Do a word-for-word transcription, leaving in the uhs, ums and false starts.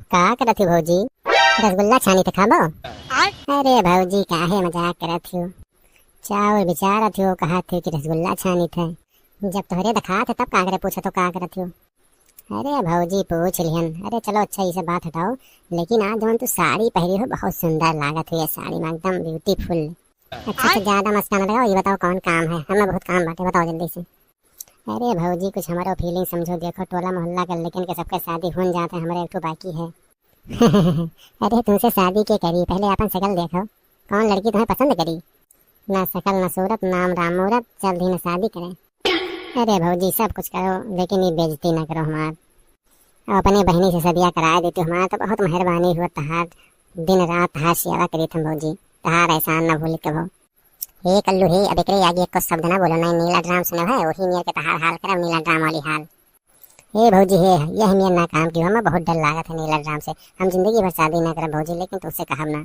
का करत हो भौजी? रसगुल्ला छानी थे, खाबो? अरे भौजी, काहे मजाक करत हो? चाउर बिचारत हो, कहत हो कि रसगुल्ला छानी थे। जब तोहरे देखात है तब का करे पूछत हो का करत हो? अरे भौजी, पूछ लिहन। अरे चलो अच्छा, ये सब बात हटाओ, लेकिन आज जौन तू साड़ी पहरी हो बहुत सुंदर लागत हो ये साड़ी में, एकदम beautiful। अच्छा, अच्छा, ज्यादा मस्का ना लगाओ, ये बताओ कौन काम है, हमें बहुत काम बाटे, बताओ जल्दी से। अरे भौजी, कुछ हमारो feeling समझो, देखो टोला मोहल्ला के लेकिन के सबके शादी होन जात है, हमारे एक ठो बाकी है। अरे तुमसे शादी के करी, पहले अपन शकल देखो, कौन लड़की तुम्हें पसंद करी? ना शकल ना सूरत, नाम राम मूरत, जल्द ही ना शादी करें। अरे भौजी, सब कुछ करो लेकिन ये बेइज्जती ना करो हमार। अब अपने बहनी से सदिया कराए देती हमार तो बहुत मेहरबानी हुआ तहार, दिन रात तहार सेवा करी हम भौजी, तहार एहसान ना भूली कबो। हे कल्लू हे, अब एकरे आगे एको शब्द ना बोलो, नहीं नीला ड्राम सुने है, वही नियर के तहार हाल करब, नीला ड्राम वाली हाल। हे भौजी हे, यह नियर ना काम की, हमें बहुत डर लागत है नीला ड्राम से। हम जिंदगी भर शादी ना करब भौजी, लेकिन तुमसे कहब ना।